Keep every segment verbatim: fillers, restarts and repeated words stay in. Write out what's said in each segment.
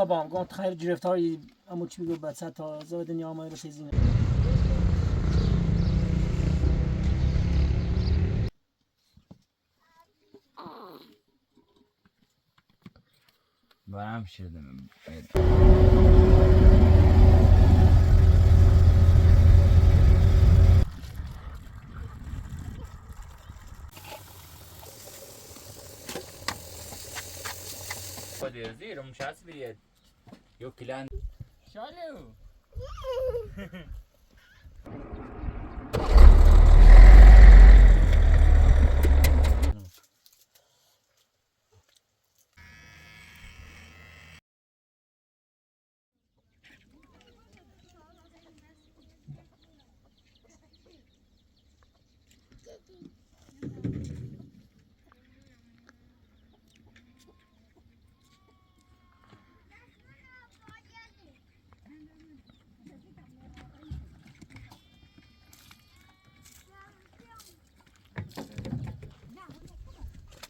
Bon, bon, très directeur, il a motivé le bâtard, ça, ça va devenir un maire de saisine. Bana mı şey demem. Hadi yazıyorum, şans bir yer. Yok lan. Şalu.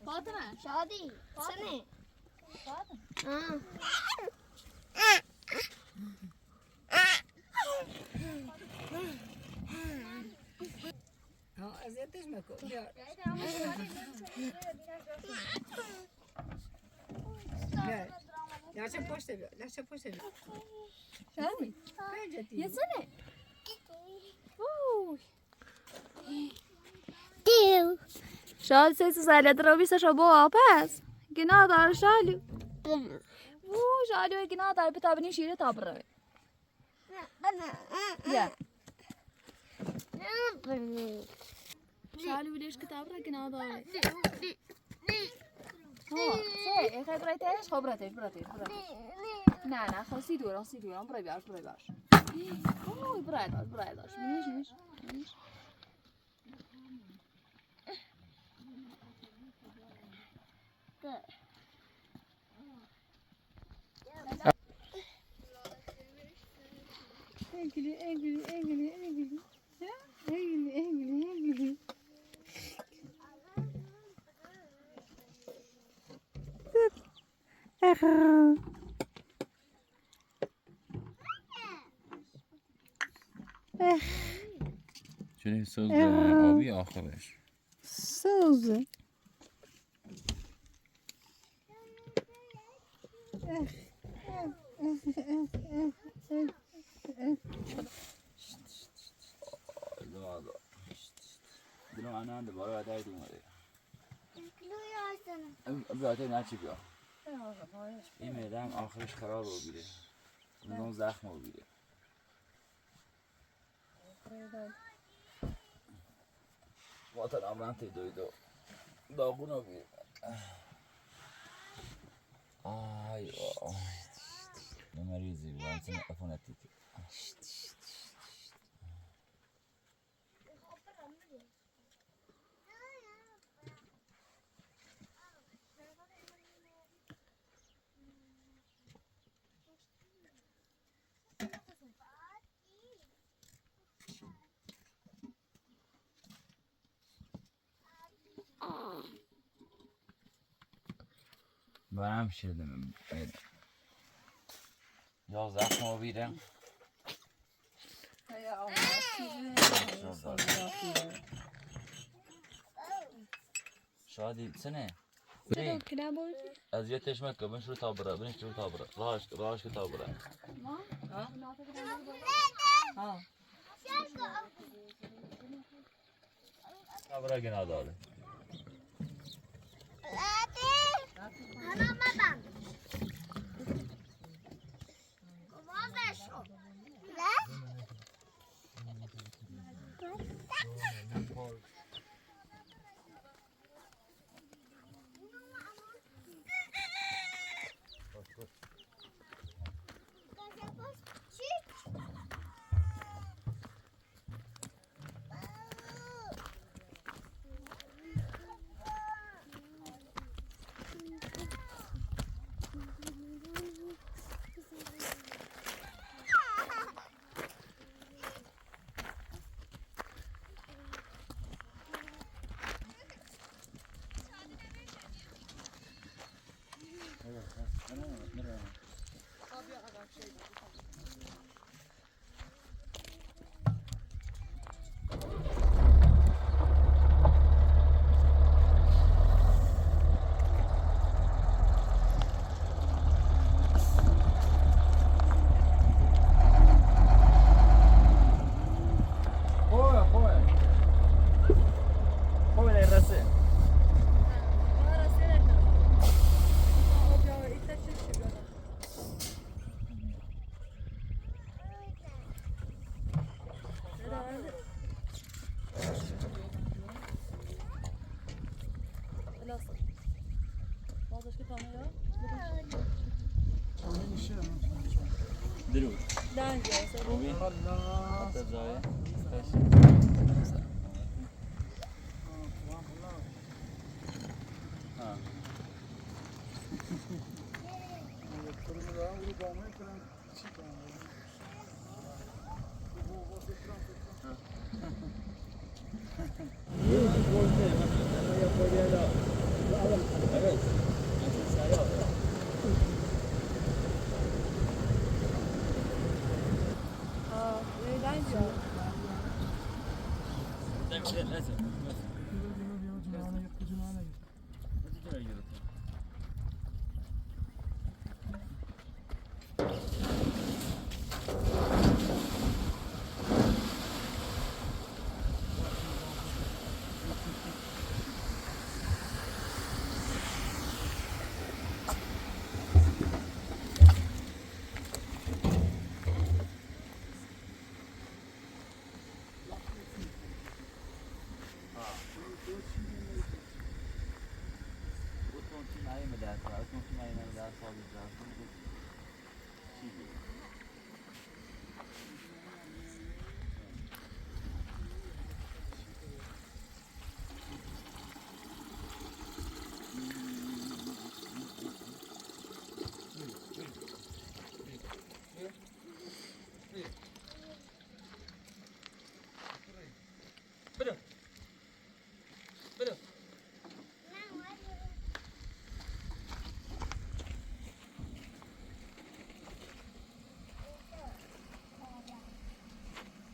Fatma. Şadi. Fatma. Sene. Fatma. Ha. Ha, eziyetleşme ko-, ya. Ya. Yaşa poşta bir, yaşa poşta bir. Şadi. Bence değil. Yesene. Uy. Tiu. Şadi sesi zalya dravisa şabo apes. Gina dar şalu. Uy, şalu gina dar bir tabini şiri tabra. Ya. Şalu leş kitabra gina dare. Ho, se, e, kay bırak, bırak, bırak, bırak. Na, na, ho, si dura, si dura, bırak, bırak, bırak. Oy, bırak, bırak. Miş, miş, miş. Egli, egli, egli, egli. Ha? Egli, egli, egli. Eh. Eh. Şöyle söz de abi arkadaş. Söz. Dino ana da bara da dino. Abi, abi, ate ne çıkıyor? İyi mi? Adam ahırış karar oldu bile. Bundan zahmet oldu bile. Vatan amran te doydu. Doguna bir. Ay, ay. Numara yüzü, ben sana telefon ettik. Bana bir şey demem. Evet. Yolda aklıma bir de. Şöyle. Şöyle sene. Eziyet etme ki, ben şunu tabıra, ben şunu tabıra. Raş, raş ki tabıra. Ha? Ha. Tabıra gene adı. Duru. Danke, ça va. Oui. Attends, ça va. Ah.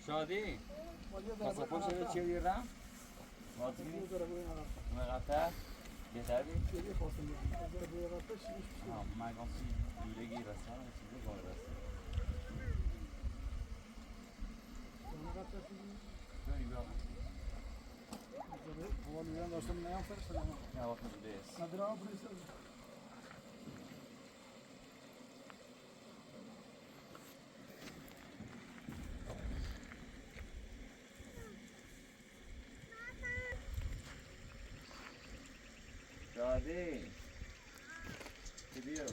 Şadi, pasaportunu çevirin. Vatini. Mı qatar. Yeter mi? Ha, ma konsi yüregi rasa, şimdi gol rasa. Ya, bakın buradayız. Şadi. Gidiyor.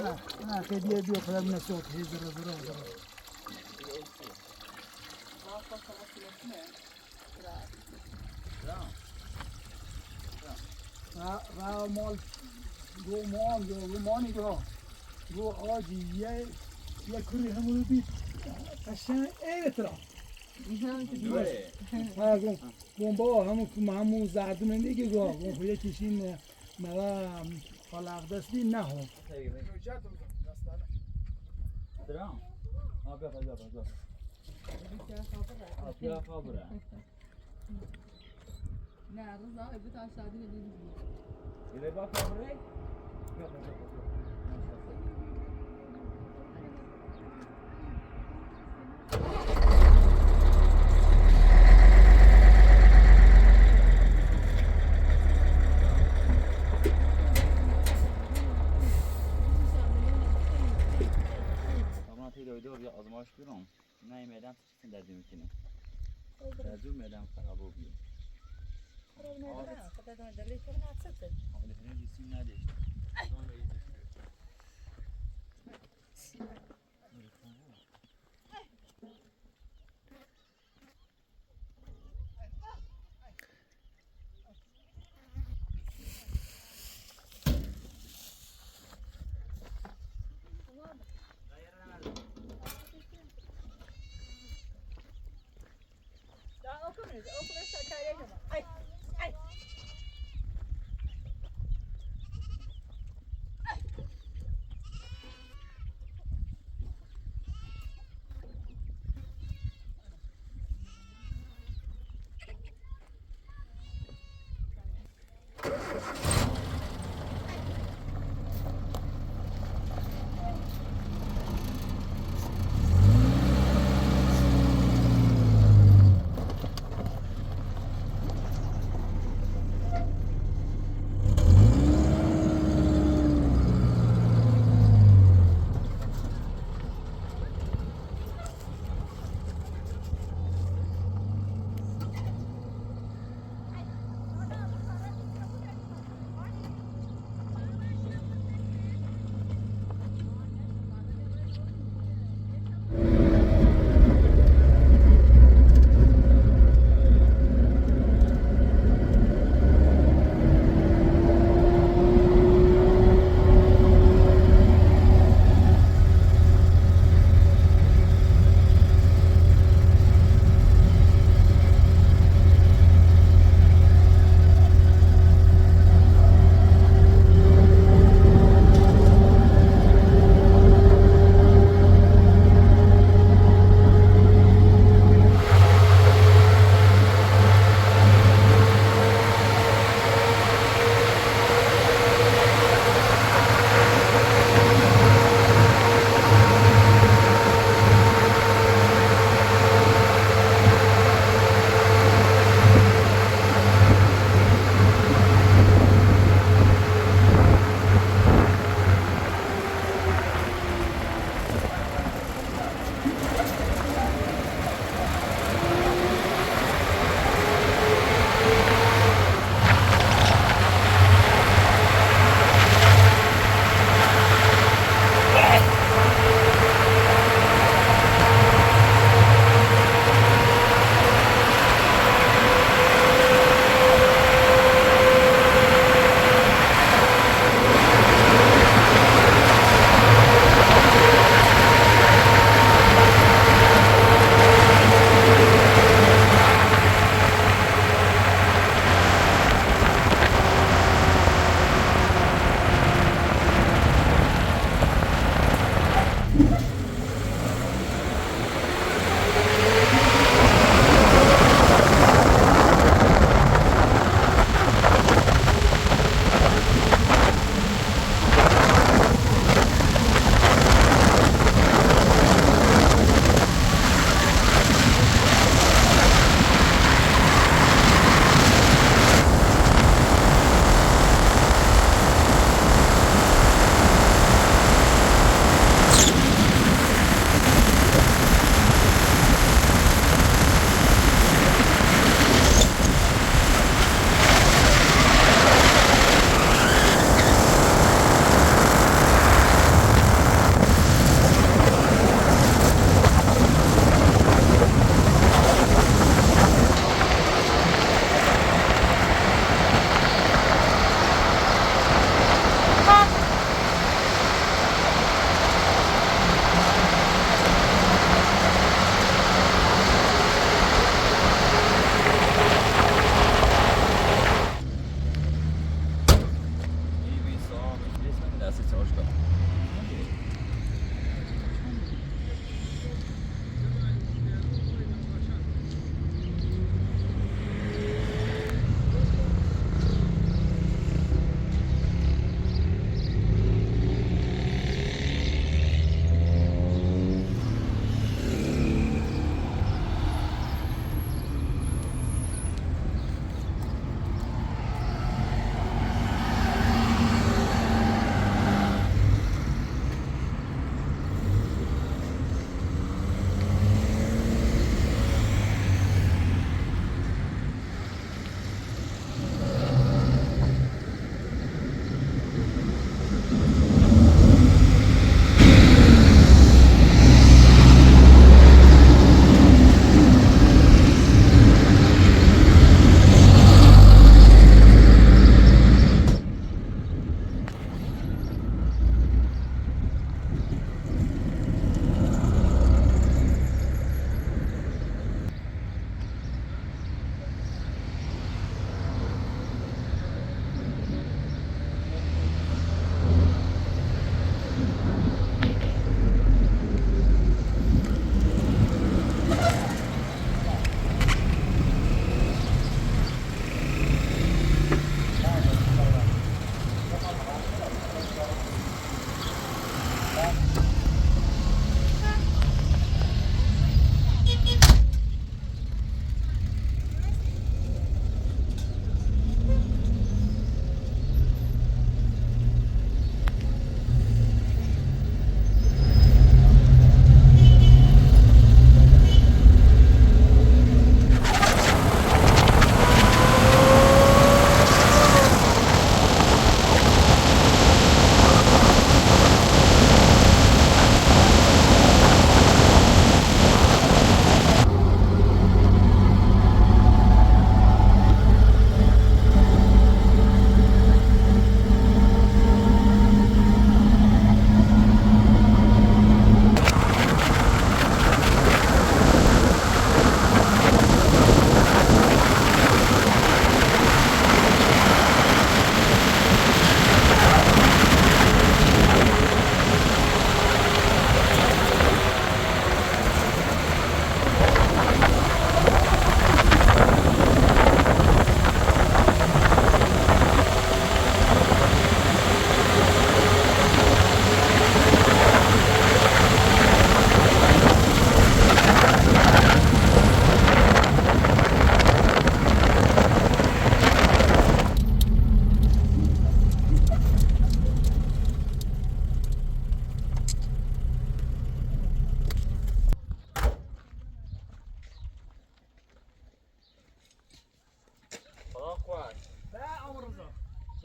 Ah, ah, que dia, dia, para mim, só que zero, zero, zero. Ra, ra mɔl, go mɔl, go, go mɔni go, go ɔji yɛ, yɛ kuri hamulu bi, kashan ere tra. Go, go mbo hamu kuma hamu za duna ni go, go yɛ kishin na la, fala das di na ho. Tra. Abi, abi, abi, abi. Abi, abi. Nerede? Öbür aşağıda ne bileyim. Ele bak abi. Tamam, teyze, öyle bir azmaş bir on. Ney meydan çıksın derdim içine. Derdim meydan karabu bir. Karabu meydan, karabu meydan, karabu meydan. Ama ne bileyim, isim ne değişti?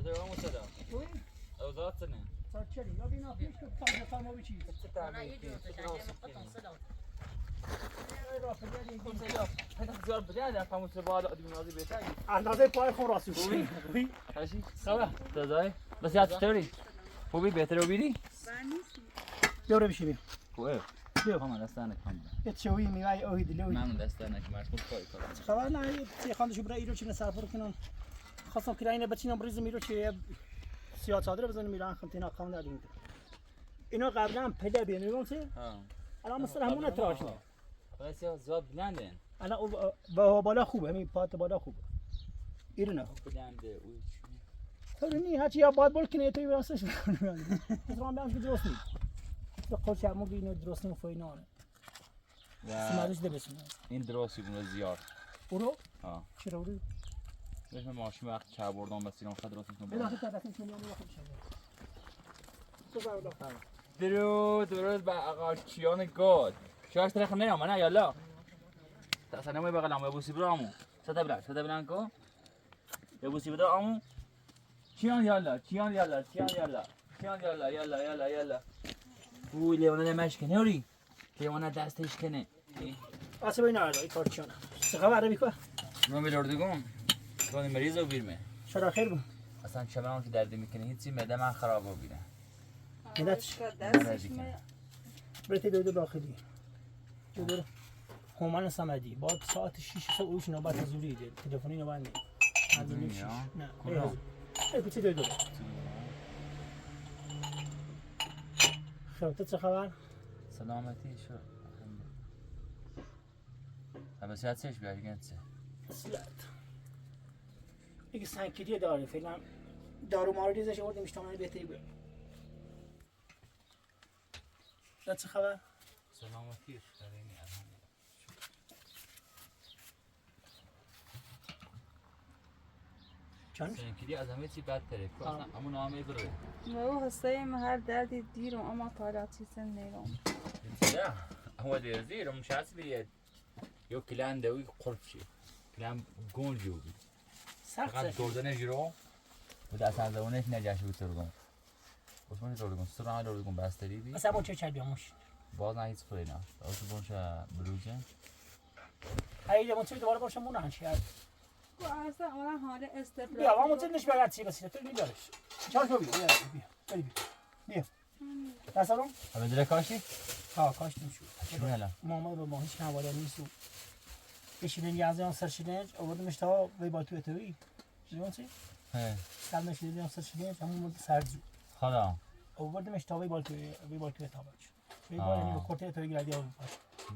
Oui. Sağ ol, canım. Ya bir ne yapıyorsun? Tam da tam o biçim. اندازهٔ پای خود راست بشه. Oui, oui. Sağ ol. Nasıl? Bes ya, çetori? خوبی؟ بهتره بودی؟ بیا بره بشینیم. خوبه؟ بیا. Tamam, دستانه کام. ات چوی میوای اوهی دلوی. من دستانه که مشغول کاری کنم. خبر نه، یه خانده شو برای ایرو چی سرپر کنم. خواستم کرایه اینه بچینم بریزم ایرو چی، یه سیاه چادر بزنم ایران خم تینا کام دادیم. اینا قبلاً پله بیان، می‌گم چی؟ ها. الان مثلاً همون تراش نه. بس یا زیاد بلندن. الان او، و هوا بالا خوبه، همین پات بالا خوبه. ایرنا. بلنده، او چی؟ تو نی، هرچی یا باد بول کنه، تو راستش. زمان بیانش که درست نی. تو قول شما گی اینو درست نی فوینانه. و سمارش ده بسیم. این درستی بونه زیاد. برو. ها. چرا برو؟ بهش من ماشین وقت چه بردم بس اینا خود درست نکنم. درو درود به آقا کیان گاد. شاش ترخ نه من یالا. تا سنه می بغلام ابو سیبرامو. ستا بلان، ستا بلان کو. ابو سیبرامو. کیان یالا، کیان یالا، کیان یالا. کیان یالا، یالا، یالا، یالا. اوی لیوانه مشکنه اوری. که اونا دستش کنه. اصلاً بین آره، این کار چیانه؟ چه خبر بیکو؟ من به دردگم. من مریض و بیرمه. چرا خیر بو؟ اصلاً چه من که درد می‌کنه، هیچی معده من خراب و بیره. مدت؟ مدت کنه. برتی دو دو داخلی. دو دو. هومن صمدی. بعد ساعت شش صبح اوش نوبت زوری ده. تلفنی نوبت نی. از نیم شش. نه. کجا؟ ای، کوچه دو دو. خب، تو چه خبر؟ سلامتی شو. الحمدلله. بس یاد چش بیاری گنچه. سلات. دیگه سنگکیریه داره فعلاً. دارو مارو ریزش آوردیم، اشتماعی بهتری بود. تو چه خبر؟ سلامتی، خیرینی، الحمدلله. چند؟ سنگکیری از همه چی بدتره. تو اصلاً همون نامه بره. و او حسه من هر دردی دیرم، اما تا حالا چیزی نیرم. چرا؟ اما دیر دیرم، شاید بیاد. یو کلان دوی قرب شی. کلان گون جو بی. سخت فقط سخت. دردنه جیرو. و دست از اونش نجاش بی ترگم. عثمان دردگون، سرعه دردگون بستری بی. اصلاً بون چه چای بیاموش؟ باز نه هیچ خوری نه. اصلاً بون چه بلوجه. هی، بون چه دوباره بون چه مونه هنچی هست. کو اصلاً اولا حاله استفراغ. بیا، اما چه نش بگرد چی بسی، تو بیدارش. چای بیا، بیا، بیا، بیا، بیا. بیا. دست آروم. اما دره کاشتی؟ ها، کاشتیم شو. چی می‌لا؟ ماما با ما هیچ حواله نیست. بشینیم یازده سر شدنج، آوردمش تا وی با تو اتوی. شما چی؟ هه. سلمش یازده سر شدنج، همون مورد سرجو. حالا. آوردمش تا وی با تو، وی با تو اتوی. وی با، آه. یعنی با کورته اتوی گردی آوردم.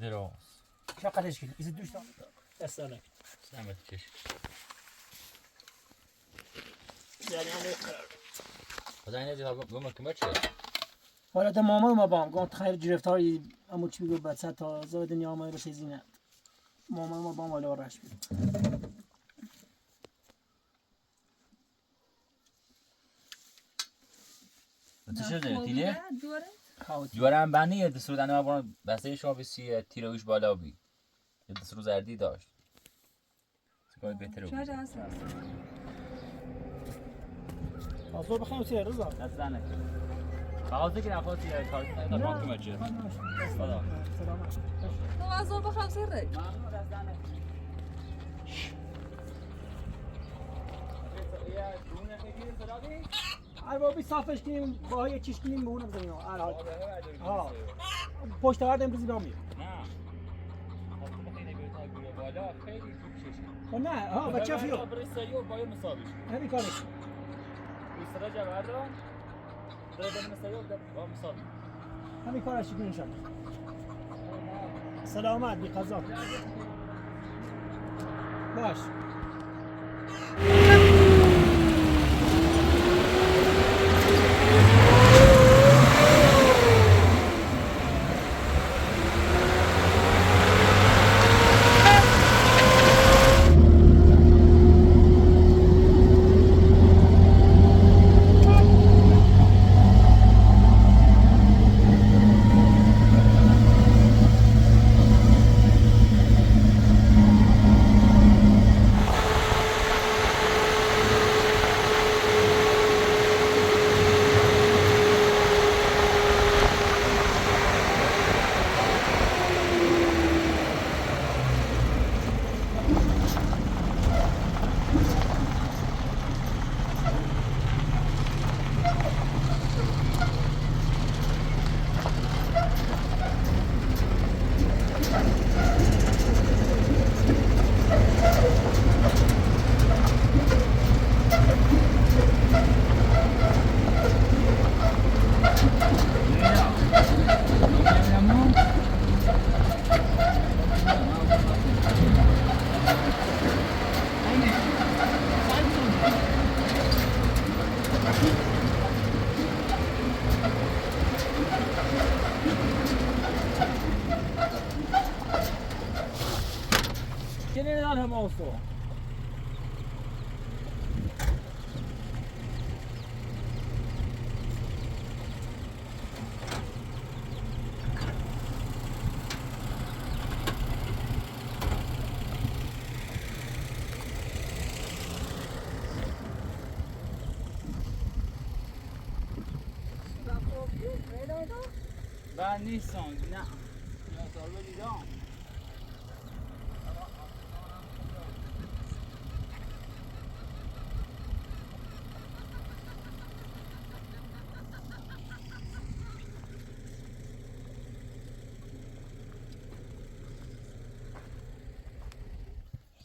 درست. چقدرش کنی؟ ایزی دوش تا. دست آروم. سلامت چش. خدا اینه جواب بمکه بچه. والا ده ماما ما بام، گفت خیر گرفتاری، اما چی بگو بچه تا زود دنیا ما رو سیزینه. ماما ما بام والا راش بید. چی شده؟ تینه؟ دوره؟ جواره هم بنی یه دسرو دنه ما بانو بسته شما بسی تیره اوش بالا بی. یه دسرو زردی داشت. سیگار بهتره بود. شاید هست. آزور بخیر اوسی رضا. دست زنه. حاضر که نفاسی کار نکنم چه. سلام. سلامت. تو آزور بخیر سر ره. ممنون، دست زنه. اربابی صافش کنیم، با یه چیز کنیم، به اونم زنیم. آره. ها. پشت آوردم بزی بامی. نه. خب، خیلی گوره بالا، خیلی خوب شش. خب نه، ها، بچه فیو. برای سریع و باید مساویش. همین کارش. این سرا جا بردارم. برای دم سریع و با مساوی. همین کارش کنیم انشالله. سلامت بی قضا. باش. Ba ni sɔn na.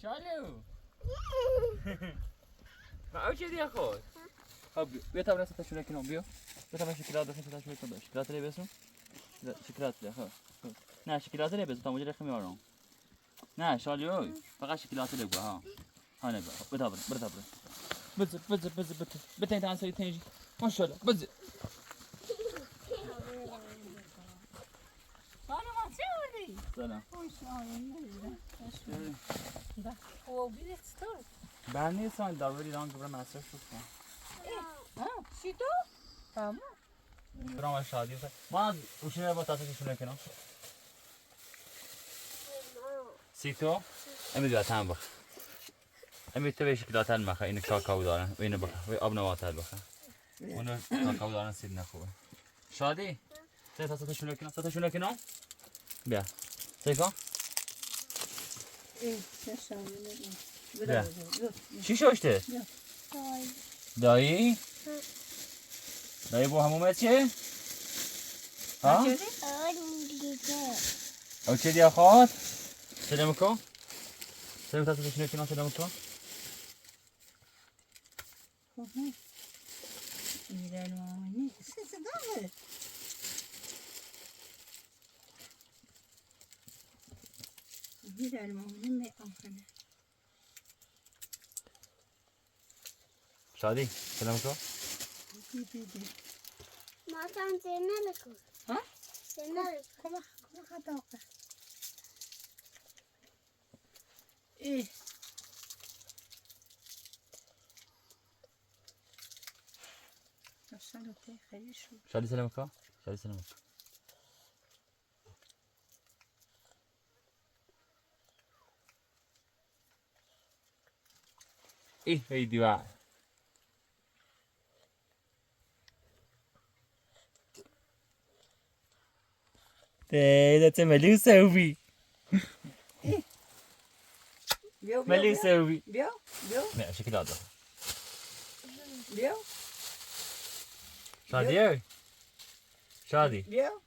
Salut. Ba, o che dia ko. Abi, bia ta bra sata shule kino, bio. Bia ta bra shikila da sata shule kino. Shikila tele beso. Shikila tele, ha. Na, shikila tele beso, ta mujere kami oro. Na, shali o. Faka shikila tele gua, ha. Ha ne ba, bia ta bra, bia ta bra. Bia ta, bia ta, bia ta, bia ta. Bia ta, ta, sa, ta, ji. Mashallah, bia ta. Sana. Ba ni san da wuri dan gubra masa shufa. Sito? Tamam. Gubra ma shadi. Ma ushine ba tata ki sune keno. Sito. Emi dua tamba. Emi tebe shikila tan maka ini kakao dana. Ini baka. Abna wata baka. Unu kakao dana sidna ko. Shadi. Te sata shuna kino, sata shuna kino. Bia. Seko. Bia. Shisho işte. Dai. Dai bu hamu meçe. Ha? Oçe dia khot. Selam ko. Selam ta sata shuna kino, selam ko. Oho. Mira, no, ni, se, se, dame. Mira, no, ni me, ojalá. Shadi, selam ko. Di, di, di. Ma kan se nalako. Ha? Se nalako. Koma, koma kata oka. Eh. Shadi, selam ko. Shadi, selam ko. Ih, ei, diwa. Te, da te meli usa ubi. Bio, bio, meli usa ubi. Bio, bio. Mira, check it out, though. Bio. Shadi, eh? Shadi. Bio.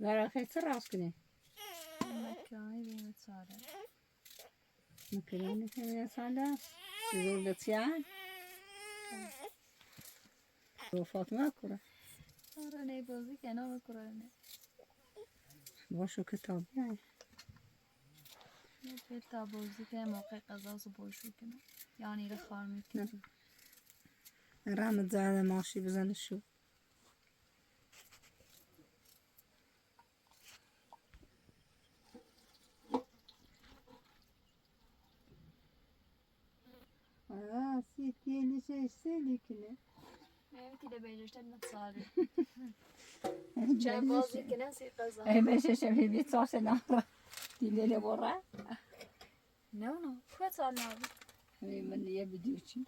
Bara kɛ tɩ raskɩ nɩ. Makaroni bɛ mɛ tɩ sɔɔda. Makaroni bɛ mɛ tɩ sɔɔda. Zor dɛ tɩ ya. Fatma kura. Ora ne bozi kena o kura ne. Boşu kitabı yani. Ne kitabı bozi kena, mawqi kazası boşu kena. Yani ile xarmi kena. Ramazan maaşı bize ne şu. Aa, si tiye li şey se li kine. Benimki de beş işte, nasıl abi? Çay boz kine, si kazan. Ay, beş işte, bir, bir sor sen ara. Dilele bora. Ne o? Kuat anne abi. Ay, ben niye video için?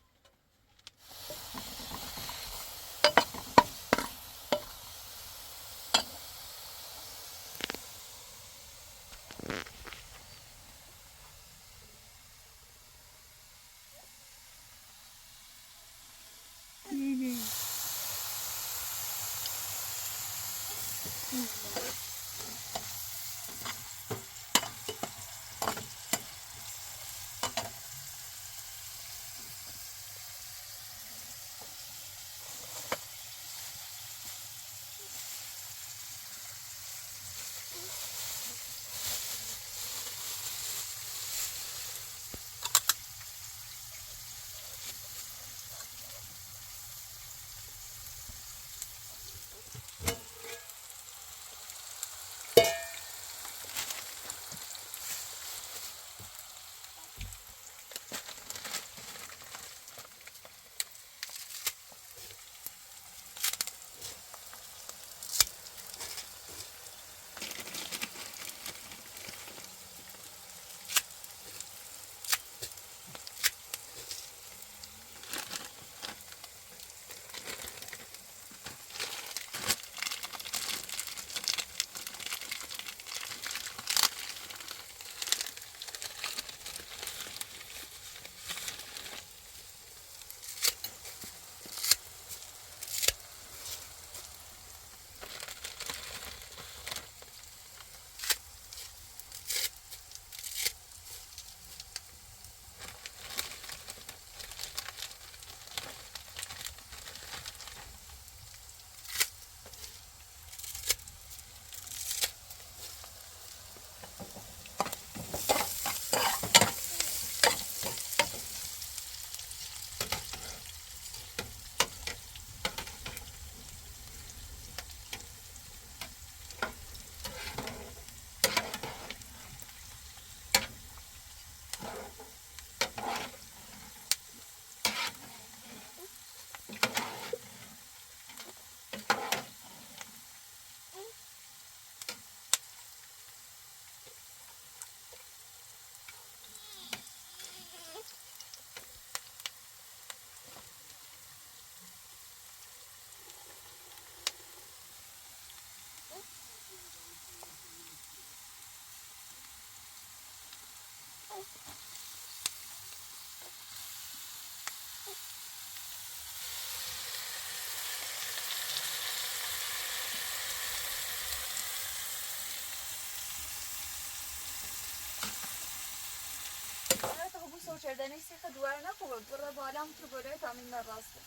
Ara tabi bu soçerde neyse ki duvar ne kuvvet. Burada bağlam tur böyle tamamlar rastı.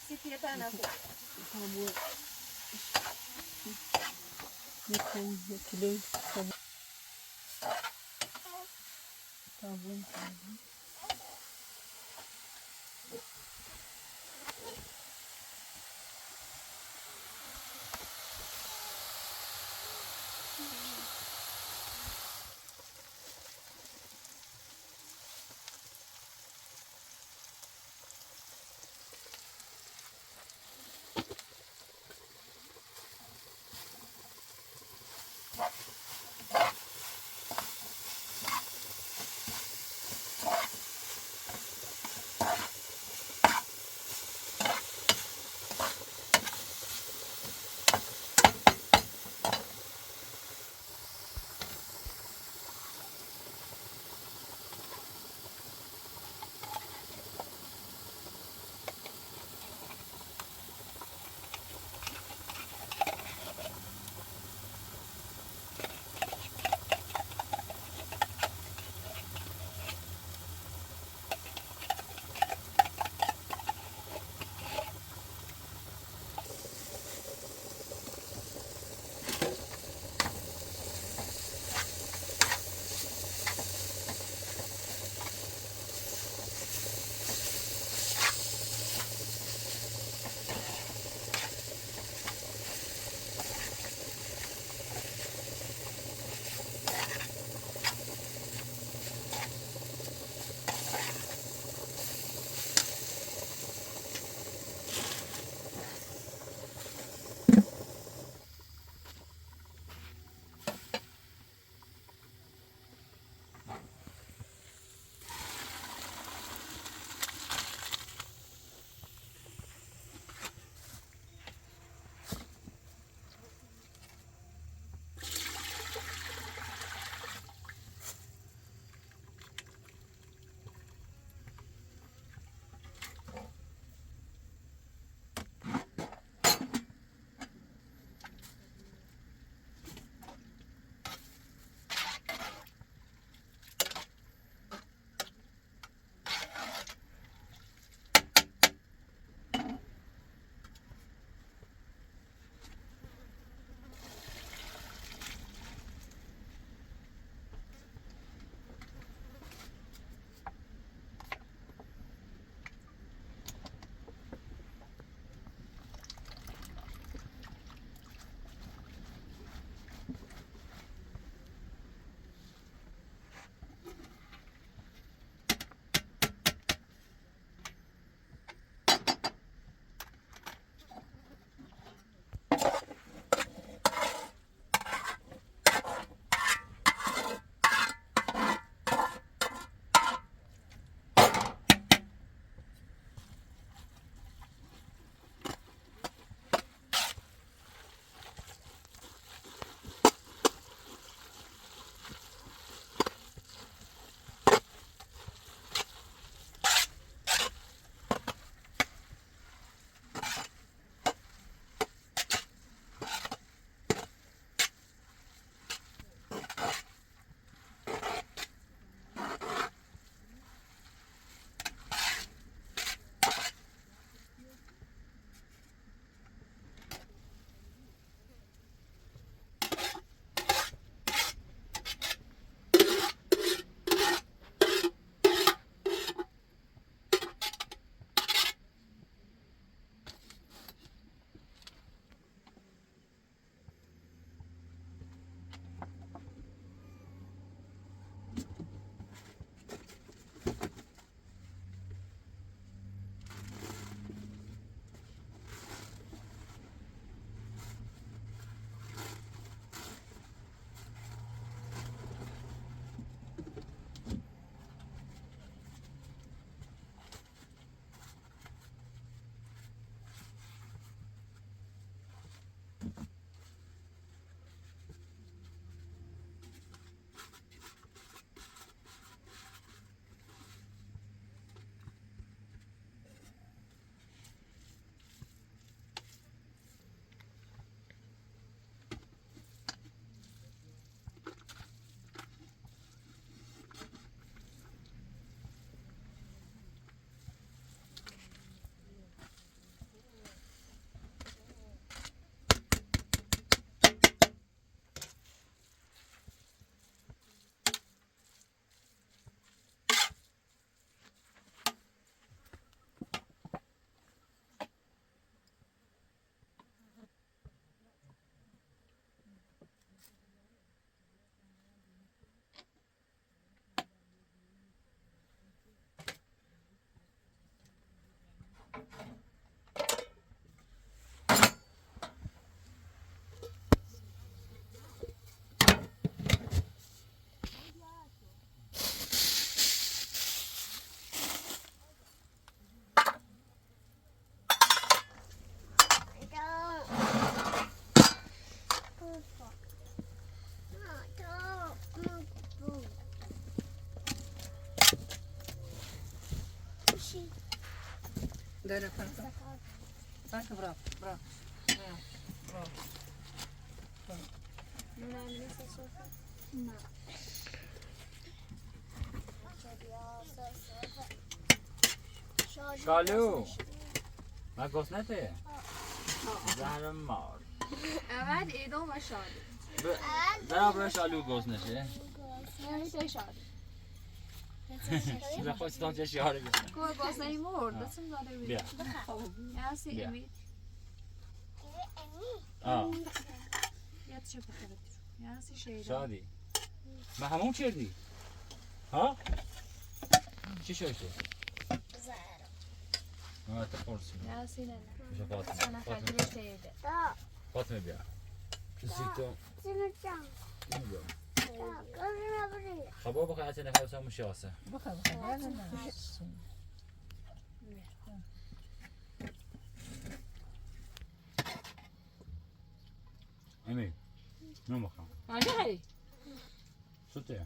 Sipiyete ne kuvvet. Ne kuvvet, ne kuvvet. Tamam, tamam. Danke, bravo, bravo. Ja, bravo. شالو. ما گوس نته؟ زهر مار. اول ایدون و شالو. ب-، برا برا شالو گوس نشه. یعنی ته شالو. شیلا خوش تان چه شیاره گوس. کو گوس نهی مور، دستم زده بی. بیا. خب. یا سی بیا. امی. آه. یا چه بخیر. یا سی شیدا. شادی. ما همون چردی. ها؟ چی شوی تو؟ زهر. ما تقرصي. يا سيدي. مش فاطمة. أنا فاطمة. خليه يتهدى. فاطمة بيع. زيتون. سيدي. خبر بخير، عشان نخلص مش ياسا. بخير، بخير. أمي. نو مخا. أنا هاي. شو تي؟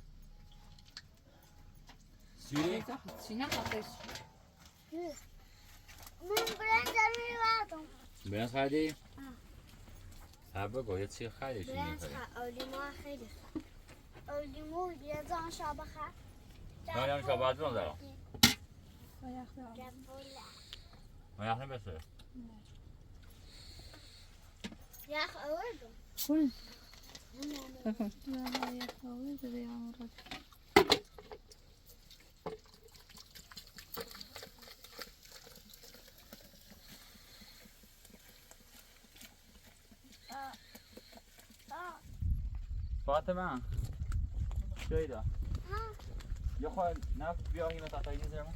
سيري. سينا خطيش. من برنج أمي واتم. برنج خدی؟ آه. صاحب گویه چی خدی، چی برنج نخدی؟ خ-، او لیمو خیلی خ-، او لیمو یه جان شابه خ-، نه، نه، شابه جان دارم. ما یخنی بسه. یخ آوردم. کن. نه، نه، یخ آوردم، دیگه آوردم. فاطمه. شیدا. ها. یه خو نفت بیا، اینو تاتایی زیرم.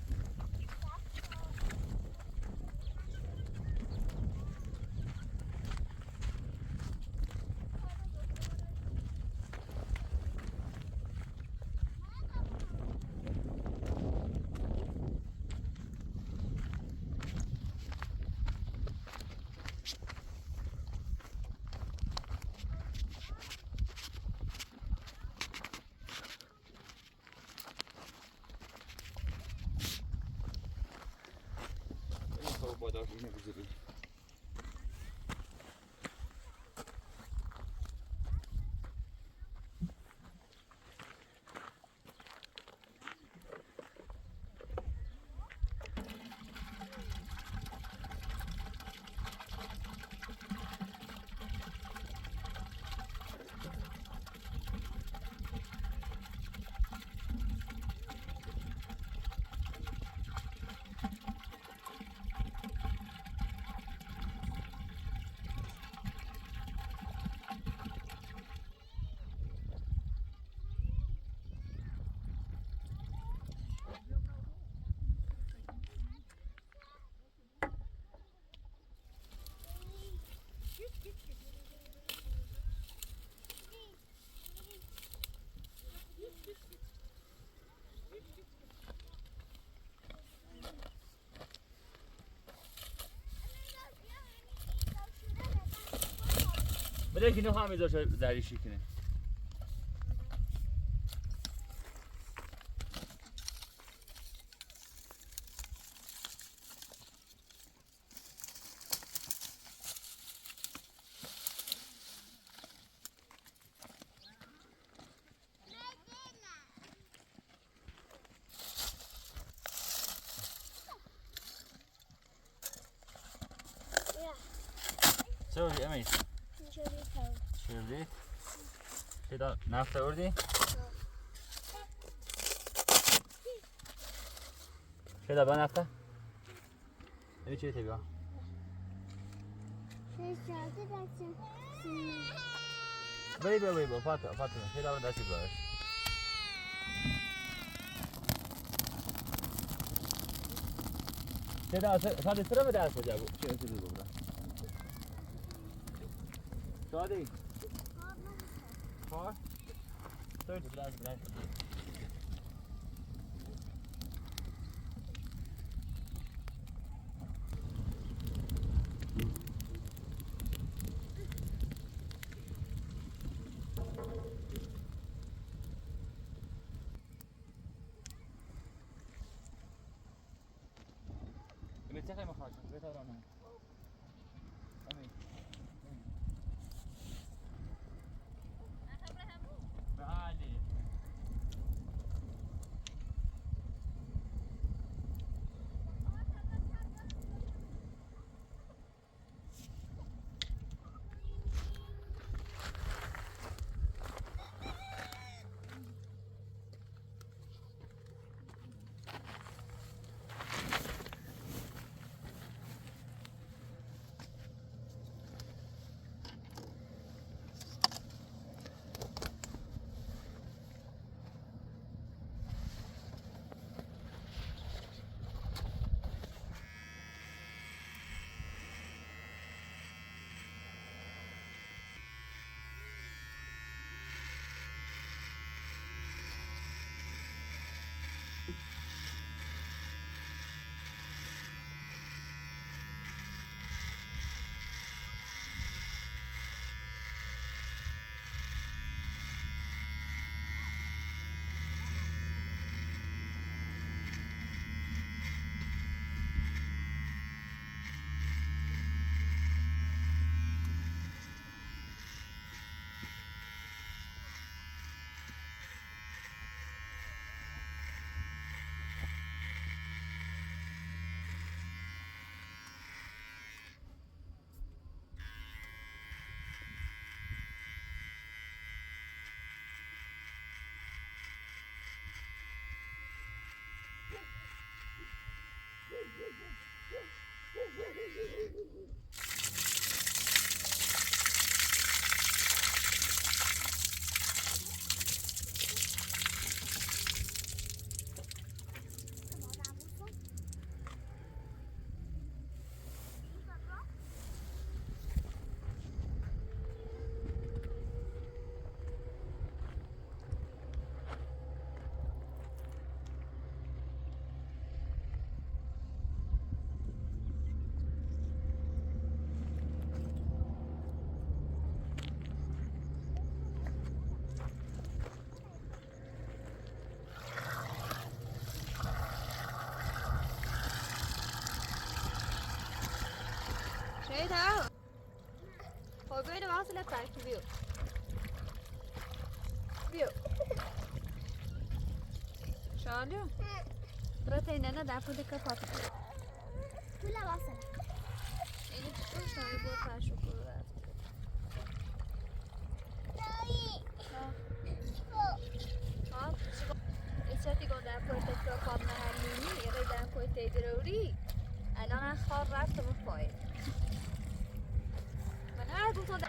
بده که نخواهم اینجا شو زری شکنه. چه بودی امیت؟ چه بودی؟ چه بودی؟ چه دا نفت آوردی؟ چه دا با نفته؟ اینی چی تبیا؟ بی بی بی بی، فاطمه، فاطمه، چه دا دستی باش. چه دا، ساده سرم دست بجا بو. چه، چه بو برا. شادی. ها؟ تو اینجا برنج، برنج. امه Shayda. Hoi, boi da wasu la park view. View. Shayda. Protein na da fu de ka papa. Tula wasu. Ini tu shayda bo pa shukura. Ɩ sɛtɩ gɔdɛ kɔɩtɛ tɔ kɔmɛ hanini, ɩ gɔdɛ kɔɩtɛ dɛrɛwri. Ɛnɔ na xɔra tɔ kɔɩ. Mana gutɔ da.